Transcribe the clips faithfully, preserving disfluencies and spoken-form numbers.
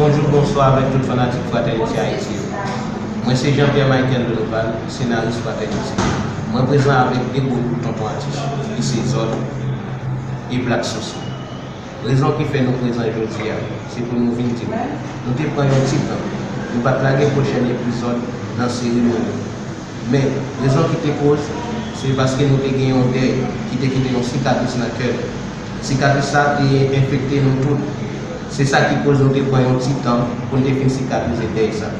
Bonjou, bonswa avèk tout fanatik Fratènite Ayiti yo. Mwen se Jean Pierre Michael Donovan, senaris Fratènite. Mwen prezan avèk de gwo bout tonton atis, ki se Zòt e Black Soso. Rezon ki fè nou prezan jodi a, se pou nou vin di nou, nou te pran yon ti tan, nou pa t lage pwochèn epizòd nan seri nou yo. Men, rezon ki te koz, se paske nou te gen yon dèy ki te kite yon sikatris nan kè nou. Sikatris sa te enfekte nou tout. Se sa ki koz nou te pran yon ti tan pou n te fin sikatrize dèy sa.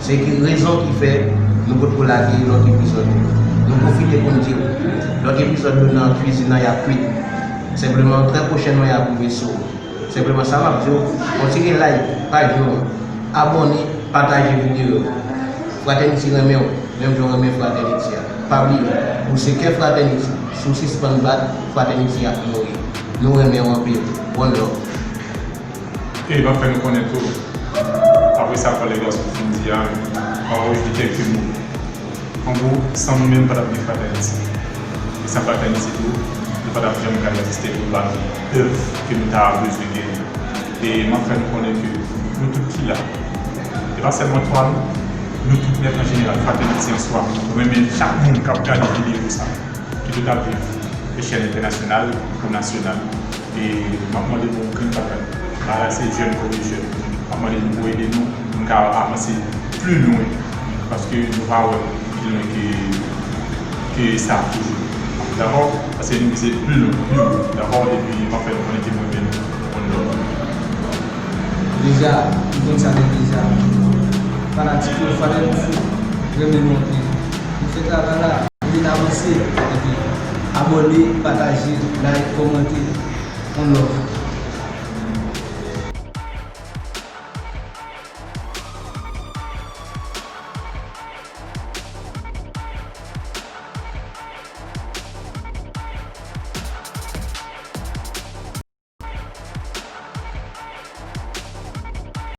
Se ki rezon ki fè nou potko lage lòt epizòd yo. Nou pwofite pou n di w, lòt epizòd yo nan kwizin nan y ap kwit. Senpleman, trè pwochènman y ap rive sou ou. Senpleman sa m ap di w, kontinye like paj nou an, abòne, pataje videyo yo. Fratènite renmen w, menm jan w renmen Fratènite a. Pa bliye, ou se kè Fratènite, si w sispann bat, Fratènite ap mouri. Nou renmen w anpil. One love. E m ap fè nou konnen tou, apre sa kòlèg gason fin di a, m ap rajoute kèlke mo. An gwo, san nou menm, pa t ap gen Fratènite. E san Fratènite tou, nou pa t ap janm ka egziste pou n pa gen èv ke nou ta bezwen genyen. E m ap fè nou konnen ke nou tout ki la, e pa sèlman twa nou, nou tout nèt an jeneral, Fratènite an swa, nou renmen chak moun k ap gade videyo sa, ki tout ap viv echèl entènasyonal ou nasyonal. E m ap mande nou yon grenn bagay. Bagay la se jèn kore jèn. M ap mande nou pou ede nou, pou n ka avanse pli lwen. Paske nou pa wè pi lwen ke, ke sa toujou. Dakò? Paske nou vize pli lwen, pli wo. Dakò? Epi m ap fè nou konnen ke mwen menm, on love. Deja, nou konn sa deja. Fanatik yo, fanatik yo, renmen nou anpil. Nou fè travay la, nou vin avanse. Epi, abòne, pataje, like, kòmante. On love.